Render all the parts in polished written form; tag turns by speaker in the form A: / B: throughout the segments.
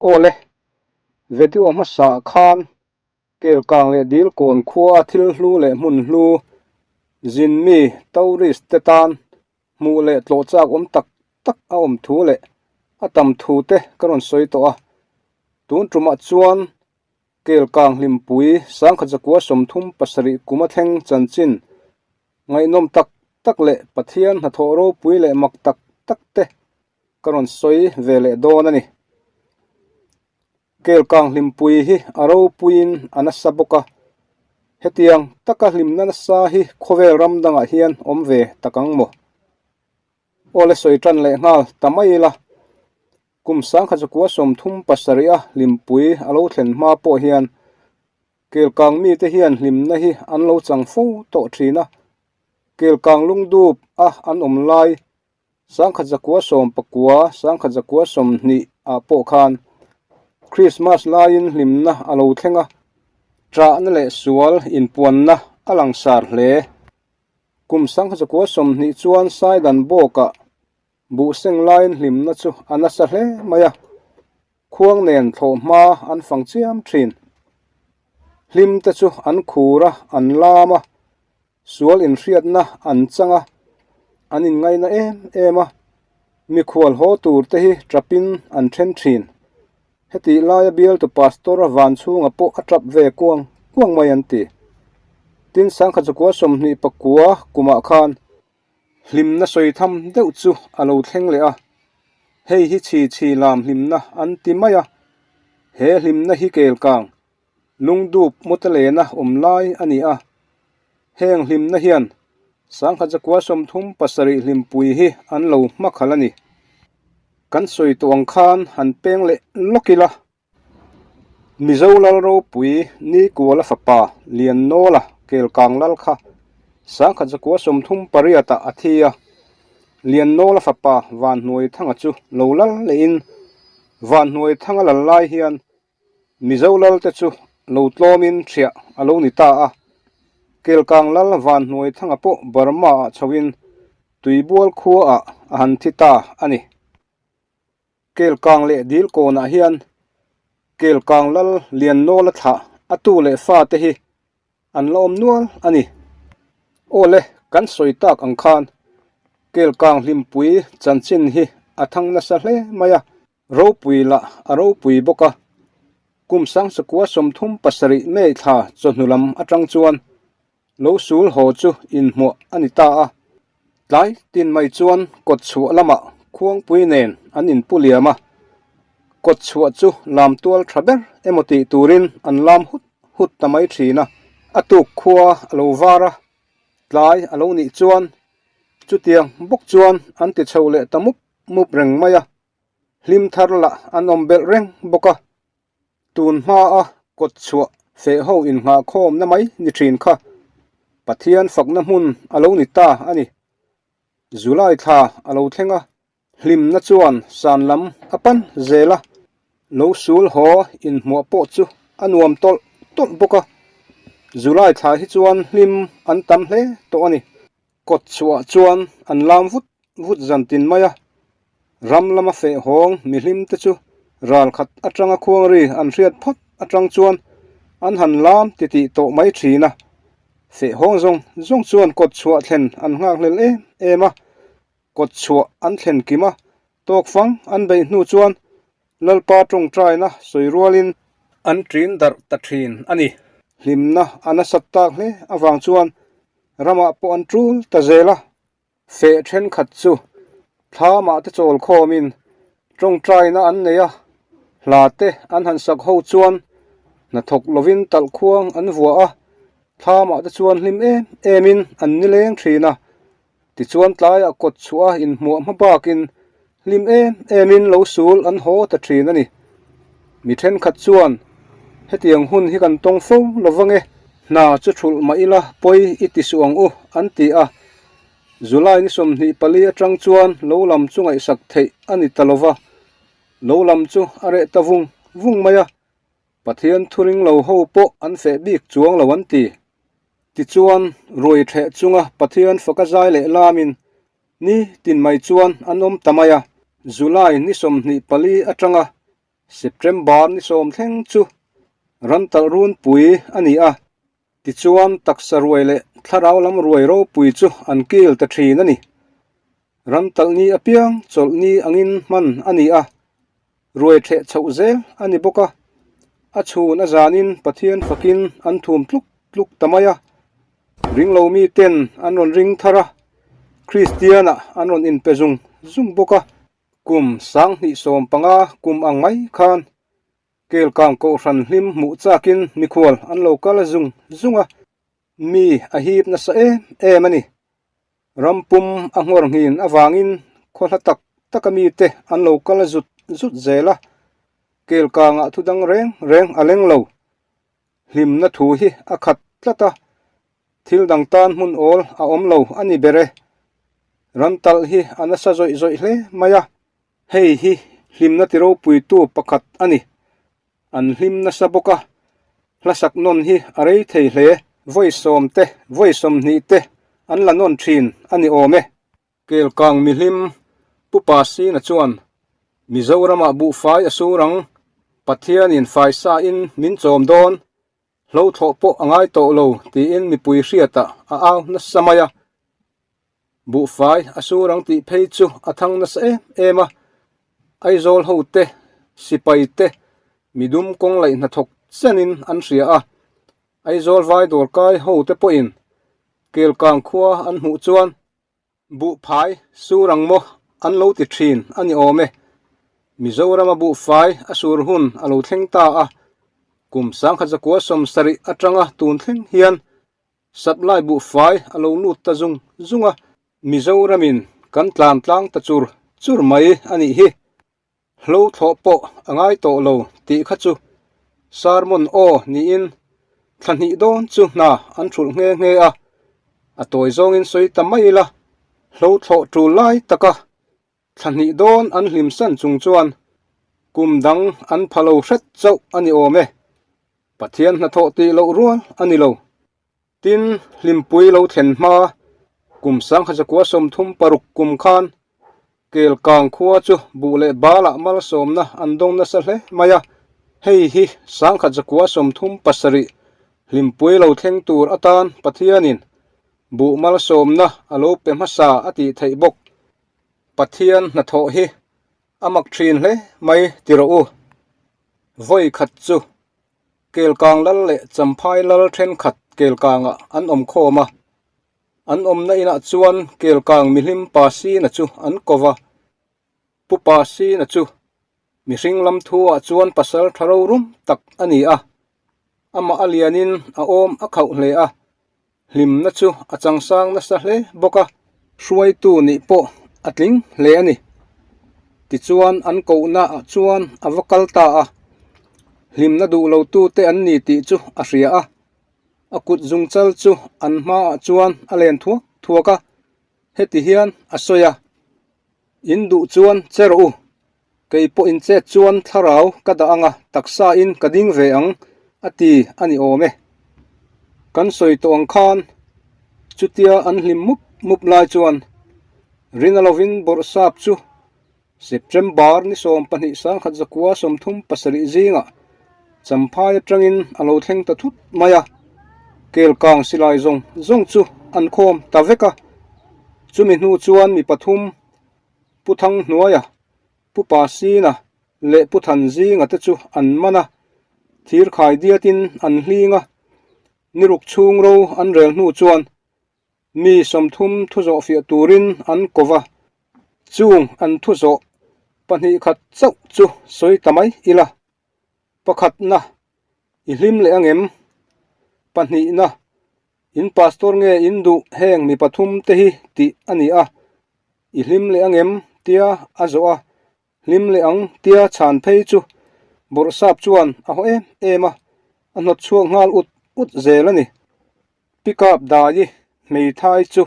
A: Aw le, video hmasa ah khan Kelkang leh Dilkawn khua a thil hlu leh hmun hlu zin mi tourist te tan hmuh leh tlawh chak awm tak tak a awm thu leh a tam thu te ka rawn sawi tawh a. Tun tumah chuan Kelkang hlimpui sangkhat zakua 37 kum a thleng chanchin ngaihnawm tak tak leh Pathian hnathawh ropui leh mak tak tak te ka rawn sawi ve leh dawn a ni. Kelkang hlimpui hi a ropuiin a nasa bawk a, hetiang taka hlimna nasa hi khawvel ram dangah hian awm ve tak ang maw? Aw le sawi tan leh nghal ta mai ila, kum 1937 a hlimpui a lo thlen hma pawh hian Kelkang mite hian hlimna hi an lo chang fo tawh thin a, Kelkang lungdup a an awm lai 1919, 1920 ah pawh khan Krismas laiin hlimna a lo thleng a, ṭahna leh sual inpuanna a langsar hle. Kum 1920 chuan Saidan bawkah buhseng laiin hlimna chu a nasa hle mai a, khuang nen thlawh hma an fang chiam ṭhin. Hlim te chu an khur a, an lam a, Sual inhriatna an chang a, an inngaina em em a, mikhual haw tur te hi tapin an then thin. Hetih laia bialtu pastor a van chhunga pawh a tap ve kuang kuang mai an ti. Tin sangkhat 29 kumah khan hlimna sawi tham deuh chu a lo thleng leh a, hei hi chhi chhi lam hlimna an ti mai a, he hlimna hi kelkang Lungdup Mutalena awm lai a ni a, heng hlimna hian 1937 hlimpui hi an lo hmakhal a ni. Kan sawi tawh ang khan han peng leh lawk ila. Mizo Lal ropui Nikuala fapa Liannawla Kelkang Lal kha 1938 ah a thi a, Liannawla fapa Vanhnuaithanga chu lo lal lehin Vanhnuaithanga lal lai hian Mizo lal te chu lo tlawmin ṭhiah a lo ni ta a, Kelkang lal Vanhnuai Thanga pawh Burma ah chhoin Tuibual khua ah a han thi ta a ni. Kelkang leh Dilkawnah hian Kelkang lal Liannawla thlah a tu leh fa te hi an la awm nual a ni. Aw le, kan sawi tak ang khan Kelkang hlimpui chanchin hi a thang nasa hle mai a, Ropui lah a ropui bawk a, kum 1937 May thla chawhnu lam atang chuan lo sul haw chu inhmuah a ni ta a, tlai tin mai chuan kawt chhuah lamah khuangpui nen an inpu liam a, kawt chhuah chu lam tual tha ber emaw tih turin an lam hut hut ta mai thin a, a tuk khua a lo var a, tlai a lo nih chuan chutiang bawk chuan an ti chho leh ta mup mup reng mai a. Hlim thar lah an awm belh reng bawk a, tun hmaa kawt chhuah feh ho innghahkhawmna mai ni thin kha Pathian fakna hmun a lo ni ta a ni. July thla a lo thleng a, hlimna chuan san lam a pan zel a, lo sul haw inhmuah pawh chu a nuam tawlh tawlh bawk a, July thla hi chuan hlim an tam hle tawh a ni. Kawt chhuah chuan an lam vut vut zan tin mai a, ram lama feh hawng mihlim te chu ral khat atanga khuang ri an hriat phawt atang chuan an han lam titih tawh mai thin a, feh hawng zawng zawng chuan kawt chhuah thlen an nghak hlel em em a, kawt chhuah an thlen kim a, tawk fang an beih hnu chuan Lalpa tawngtaina sawi rualin an ṭin darh ta ṭhin a ni. Hlimna a nasat tak hle avang chuan ramah pawh an ṭul ta zel a. Feh ṭhenkhat chu thlamah te chawl khawmin tawngtaina an nei a, hla te an han sak ho chuan hnathawk lovin talh khuang an vuah a, thlamah te chuan hlim em emin an nileng ṭhin a. Tichuan tlaiah kawt chhuah a inhmuah hma bakin hlim em emin lo sul an haw ta thin a ni. Mi thenkhat chuan, Hetiang hun hi kan tawng fo lo vang e, hna chu thulh mah ila pawi i ti suh ang u, an ti a. July ni 24 atang chuan lo lam chu ngaihsak theih a ni ta lo va, lo lam chu a reh ta vung vung mai a. Pathian thu ring lo ho pawh an feh bik chuang lo an ti. Tichuan, ruai ṭheh chunga Pathian faka zai leh lamin ni tin mai chuan an awm ta mai a. July ni 24 atanga September ni sawm thleng chu ran talh runpui a ni a, tichuan taksa ruai leh thlarau lam ruai ropui chu an kil ta thin a ni. Ran talh ni apiang chawlh ni angin hman a ni a, ruai theh chhoh zel a ni bawk a, a chhun a zanin Pathian fakin an thum tluk tluk ta mai a, ringlo miten an rawn ring thar a, Kristianah an rawn inpe zung zung bawk a. Kum 2015 kum ang mai khan Kelkang Kohhran hlim hmuh chakin mikhual an lo kal zung zung a, mi a hip nasa em em a ni. Ram pum a nghawr nghin avangin khaw hla tak taka mite an lo kal zut zut zel a, Kelkangah thu dang reng reng a leng lo. Hlimna thu hi a khat tlat a, thil dang tan hmun awl a awm lo a ni ber e. Ram talh hi a nasa zawih zawih hle mai a, hei hi hlimna ti ropuitu pakhat a ni. An hlim nasa bawk a, hlasak nawn hi a rei thei hle. Vawi sawm te, vawi 20 te an la nawn thin a ni awm e. Kelkang mihlim Pu Pasina chuan Mizoramah buhfai a sur ang, Pathianin faisain min chawm dawn, hlo thlawh pawh a ngai tawh lo tiin mipui hriatah a au nasa mai a. Buhfai a sur ang tih phei chu a thang nasa em em a, Aizawl ho te, sipai te, midum kawng laih hnathawk chenin an hria a, Aizawl vai dawrkai ho te pawhin Kelkang khua an hmuh chuan Buhphai sur ang maw an lo ti thin a ni awm e. Mizorama buhfai a sur hun a lo thleng ta a, kum 1970 atanga tun thleng hian supply buhfai a lo lut ta zung zung a, Mizoramin kan tlan tlang ta chur chur mai a nih hi. Hlo thlawh pawh a ngai tawh lo tih kha chu sermon aw niin thla hnih dawn chu hna an thulh nghe nghe a, a tawi zawngin sawi ta mai ila, hlo thlawh tul lai taka thla hnih dawn an hlim san chung chuan kum dang an pha lo hret chauh a ni awm e. Pathian hnathawh tih loh rual a ni lo. Tin, Hlimpui lo thlen hma kum 1936 kum khan Kelkang khua chu buh leh balah malsawmna an dawng nasa hle mai a, hei hi 1937 Hlimpui lo thleng tur atan Pathianin buh malsawmna a lo pe hmasa a tih theih bawk. Pathian hnathawh hi a mak thin hle mai ti rawh u. Vawi khat chu Kelkang lal leh Champhai lal thenkhat Kelkangah an awm khawm a, an awmna inah chuan Kelkang mihlim Pa Sina chu an ko va. Pu Pa Sina chu mihring lam thuah chuan pasal tha rorum tak a ni a, amah a lianin a awm a khauh hle a, Hlimna chu a changsang nasa hle bawk a. Hruaitu nih pawh a tling hle a ni. Tichuan an kohna ah chuan a va kal ta a. Hlimna duh lo tute an ni tih chu a hria a. A kut zungchal chu an hmaah chuan a len thuak thuak a. Heti hian a sawi a, In duh chuan che rawh u. Kei pawh in chet chuan thlarau ka dah ang a, taksa in ka ding ve ang, a ti a ni awm e. Kan sawi tawh ang khan chutia an hlim mup mup lai chuan Rina lovin bawrhsap chu September ni 12 1937 zingah Champhai atangin a lo thleng ta thut mai a, Kelkang silai zawng zawng chu an khawm ta vek a, chumi hnu chuan mi pathum Pu Thanghnuaia, Pu Pasina leh Pu Thanzinga te chu an man a, thir khai diatin an hling a, niruk chhung ro an rel hnu chuan mi 30 thu zawh fiah turin an ko va, chung an thu zawh pahnih khat chauh chu sawi ta mai ila. Pakhatna, i hlim leh angem? Pahnihna, In pastor nge in duh heng mi pathum te hi tih a ni a, i hlim leh angem tia a zawh a, hlim leh ang tia chhan phei chu bawrhsap chuan a haw em em a, a hnawt chhuak nghal ut ut zel a ni. Pickup dai hmeithai chu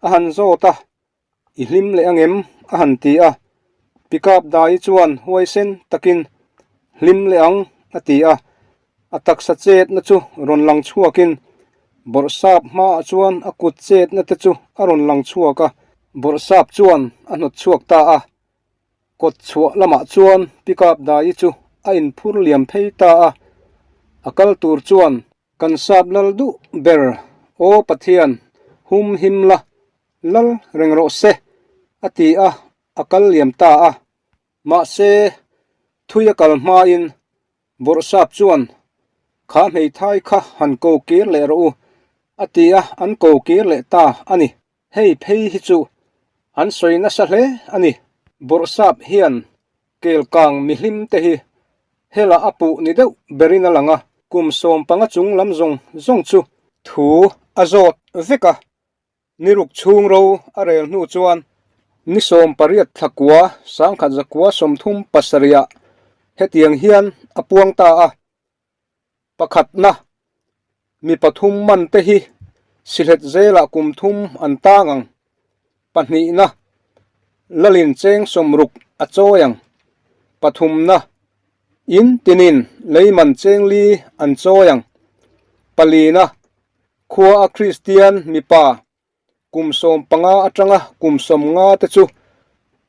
A: a han zawt a. I hlim leh angem? a han ti a. Pickup dai chuan huaisen takin, Hlim leh ang, a ti a. A taksa chetna chu rawn lang chhuakin Bawrhsap hmaah chuan a kut chetna te chu a rawn lang chhuak a. Bawrhsap chuan a hnawt chhuak ta a. Kawt chhuah lamah chuan pickup dai chu a inphur liam phei ta a. A kal tur chuan kan sap lal duh ber Aw Pathian hum him la, lal reng rawh se a ti a, a kal liam ta a. Mahse, thui a kal hmain Bawrhsap chuan, Kha hmeithai kha han ko kir leh rawh u, a ti a, an ko kir leh ta a ni. Hei phei hi chu an sawi nasa hle a ni. Bawrhsap hian kelkang mihlim te hi hela a puh ni deuh berin a lang a, kum 15 chung lam zawng zawng chu thu a zawt vek a. Ni ruk chhung ro a rel hnu chuan ni 18 thla kua 1000 zakua 37 ah hetiang hian a puang ta a, Pakhatna, mi pathum man te hi sihlet zelah kum thum an tang ang. Pahnihna, lalin cheng 60 a chawi ang. Pathumna, in tinin lei man cheng li an chawi ang. Palina, Khua a Kristian mipa kum 15 atanga kum 50 te chu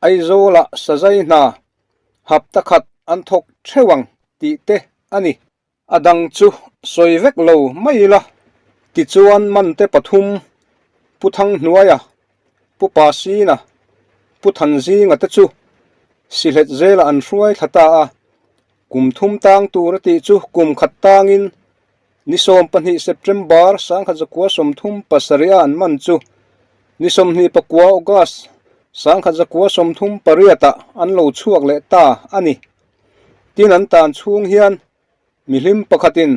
A: Aizawlah sazai hna hapta khat an thawk theuh ang tih te a ni. A dang chu sawi vek lo mai ila tichuan mante pathum Pu Thanghnuaia, Pu Pasina, Pu Thanzinga te chu Sihlet zelah an hruai thla ta a, kum thum tang tur a tih chu kum khat tangin Ni 12 September 1937 a an man chu ni 29 August 1938 ah an lo chhuak leh ta a ni. Tin an tan chhung hian mihlim pakhatin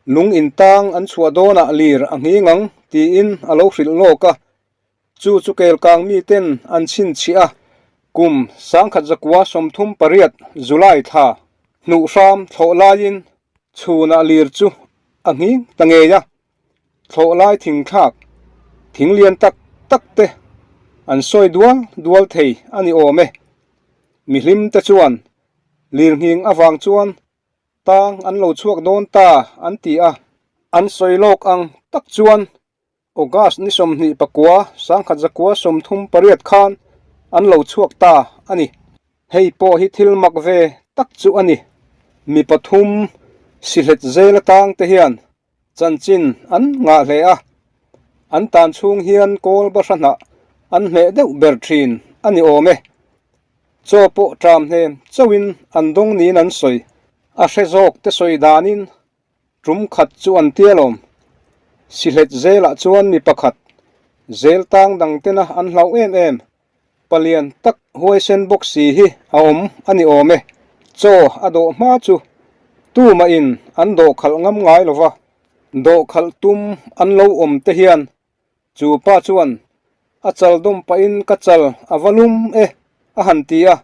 A: lung intang an chhuah dawnah lir a nghing ang tiin a lo hrilh lawk a. Chu chu kelkang miten an chhinchhiah a, kum 1938 July thla hnuh hram thlawh laiin chhunah lir chu a nghing ta ngei a, thlawh lai thingthlak thing lian tak tak te an sawi dual dual thei a ni awm e. Mihlim te chuan lir nghing avang chuan tang an lo chhuak dawn ta an ti a, an sawi lawk ang tak chuan August ni 29, 1938 khan an lo chhuak ta a ni. Hei pawh hi thil mak ve tak chu a ni. Mi pathum sihlet zel atang te hian chanchin an ngah hle a, an tan chhung hian kawl bahra hnah an hmeh deuh ber thin a ni awm e. Chaw pawh ṭam hnem chauhin an dawng niin an sawi. A hre zawk te sawi danin Tum khat chu an tia lawm. Sihlet zelah chuan mi pakhat, zel tang dang tena an hlauh em em, palian tak huaisen bawk si hi a awm a ni awm e. Chaw a dawh hma chu tumahin an dawh khalh ngam ngai lova, dawh khalh tum an lo awm te hian chu pa chuan a chal dawm pahin ka chal a va lum e a han ti a,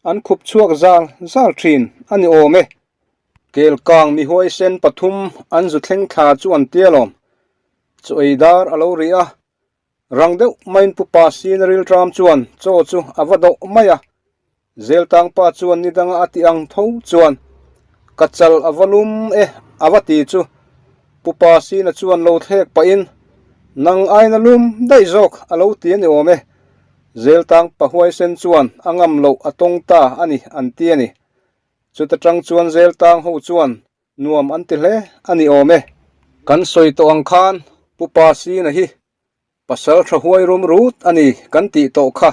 A: an khup chhuak zal zal thin a ni awm e. Kelkang mi huaisen pathum an zu thleng thla chu an tia lawm. Chaw ei dar a lo ri a, rang deuh maiin Pu Pa Sina rilṭam chuan chaw chu a va dawh mai a. Zeltang pa chuan ni danga a ti ang tho chuan, Ka chal a va lum e a va ti chu Pu Pa Sina chuan lo thlek pahin, Nang aina lum daih zawk a lo ti a ni awm e. Zeltang pa huaisen chuan a ngam loh a tawng ta a ni an ti a ni. Chuta tang chuan zel tang ho chuan nuam an ti hle a ni awm e. Kan sawi tawh ang khan Pu Pa Sina hi pasal tha huai rum rut a ni kan tih tawh kha.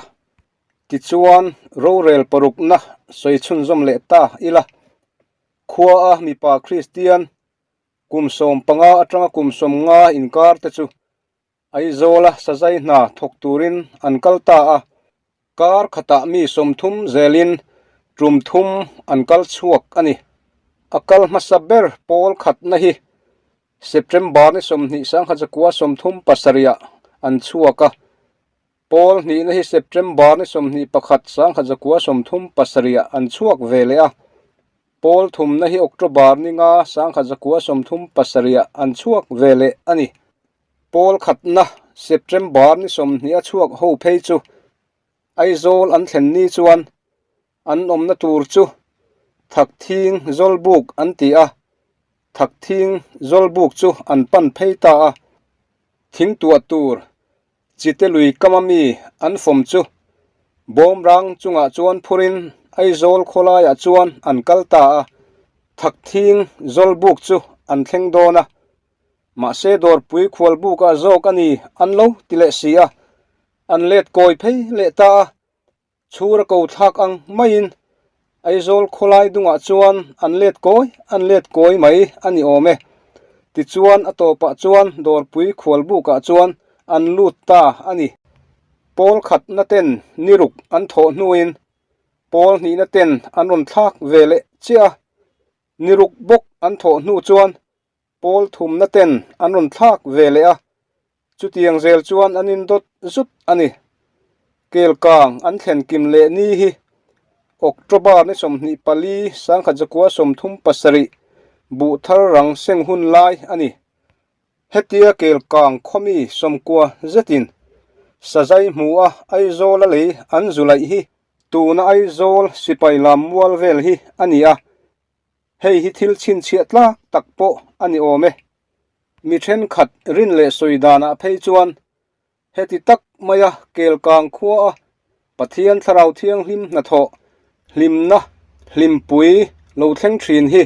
A: Tichuan rorel parukna sawi chhunzawm leh ta ila. Khua a mipa Kristian kum 15 atanga kum 50 inkar te chu Aizawla sazai hna thawk turin an kal ta a, kar khatah mi 30 zelin tum thum an kal chhuak a ni. A kal hmasa ber pawl khatna hi September ni 20 1937 ah an chhuak a, pawl hnihna hi September ni 21 1937 ah an chhuak ve leh a, pawl thumna hi October ni nga 1937 ah an chhuak ve leh a ni. Pawl khatna September ni 20 a chhuak ho phei chu Aizawl an thlen ni chuan an awmna tur chu Thakthing Zawlbuk an ti a, Thakthing Zawlbuk chu an pan phei ta a, thingtuah tur chite lui kama mi an fawm chu bawmrang chungah chuan phurin Aizawl khawlaiah chuan an kal ta a, Thakthing Zawlbuk chu an thleng dawn a, mahse Dawrpui khualbukah zawk a ni an lo ti leh si a, an let kawi phei leh ta a. Chhur a ko thlak ang maiin Aizawl khawlai dungah chuan an let kawi an let kawi mai a ni awm e. Tichuan a tawpah chuan Dawrpui khualbukah chuan an lut ta a ni. Pawl khatna ten ni ruk an thawh hnuin pawl hnihna ten an rawn thlak ve leh chiah a, ni ruk bawk an thawh hnu chuan pawl thumna ten an rawn thlak ve leh a, Chutiang zel chuan an indawt zut a ni. Kelkang an thlen kim leh ni hi October ni 24 1937 buh thar rang seng hun lai a ni. Hetia Kelkang khawmi sawmkua zetin Sazai hmu a Aizawl a lei an zu laih hi tuna Aizawl sipai lam mual vel hi a ni a, hei hi thil chhinchhiah tlak tak pawh a ni awm e. Mi thenkhat rin leh sawi danah phei chuan heti tak maia Kelkang khuaa Pathian Thlarau Thianghlim hnathawh hlimna hlimpui lo thleng thin hi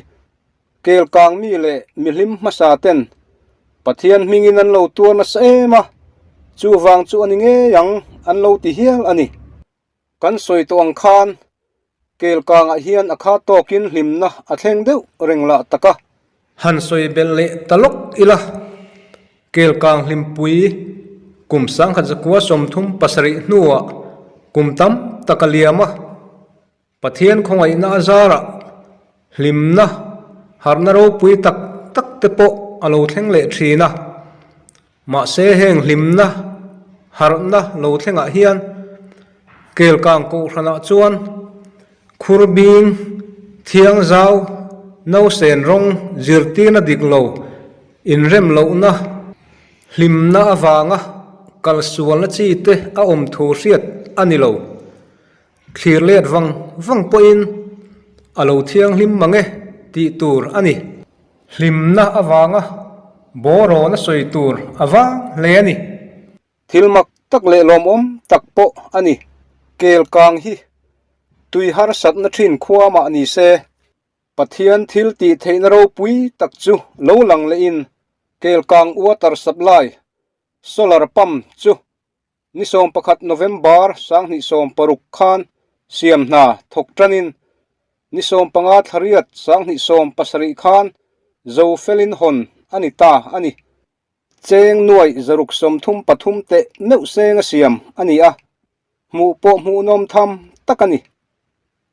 A: Kelkang mi leh mihlim hmasa ten Pathian hmingin an lo tuar nasa em a, chuvang chu a ni ngei ang an lo ti hial a ni. Kan sawi tawh ang khan Kelkangah hian a kha tawkin hlimna a thleng deuh reng lah tak a.
B: Han sawi belh leh ta lawk ila, Kelkang hlimpui kum 1937 hnuah kum tam tak a liam a, Pathian khawngaihna a zarah hlimna harhna ropui tak tak te pawh a lo thleng leh thin a. Mahse heng hlimna harhna lo thlengah hian Kelkang Kohhranah chuan Khurbing, Thiangzau, Nausen rawng zirtirna dik lo, inrem lohna, hlimna avanga kalsualna chi te a awm thu hriat a ni lo. Thlir let vang vang pawhin a lo thianghlim mang e tih tur a ni. Hlimna avanga bawrawn a sawi tur a vang hle a ni.
A: Thil mak tak leh lawmawm tak pawh a ni. Kel kang hi tui harsatna thin khua mah ni se, Pathian thil tih theihna ropui tak chu lo lang lehin kel kang water supply, solar pump chu Ni 11 November 2016 khan siam hna thawk tanin ni 15 thla riat 2017 khan zo felin hawn a ni ta a ni. Cheng nuai zaruk 33 teh meuh seng a siam a ni a, hmuh pawh hmuhnawm tham tak a ni.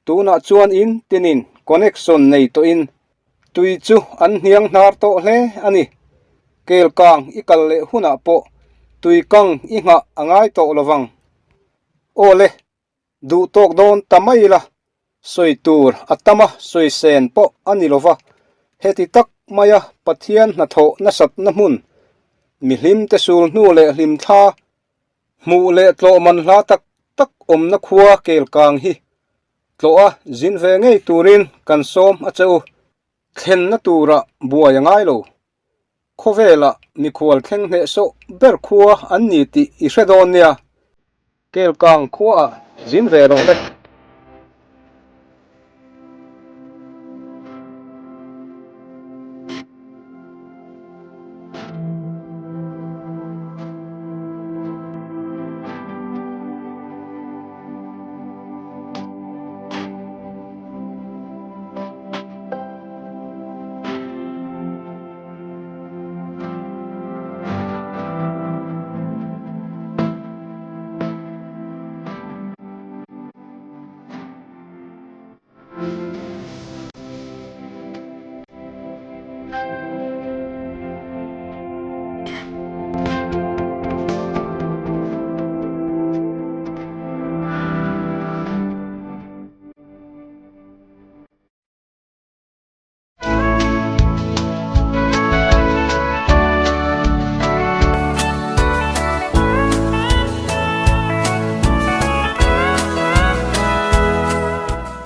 A: Tunah chuan in tinin connection nei tawhin tui chu an hniang hnar tawh hle a ni. Kelkang i kal leh hunah pawh tui kang i nghah a ngai tawh lovang. Aw le, duh tawk dawn ta mai la, sawi tur a tam a sawi sen pawh a ni lova, heti tak maia Pathian hnathawh nasatna hmun, mihlim te sul hnu leh hlimthla Hmuh leh tlawh man hla tak tak awmna khua Kelkang hi tlawh a zin ve ngei turin kan sawm a che u. Thlenna turah buai a ngai lo. Khawvelah mikhual thleng hnehsawh ber khua an ni tih i hre dawn nia. Kelkang khuaah zin ve rawh le.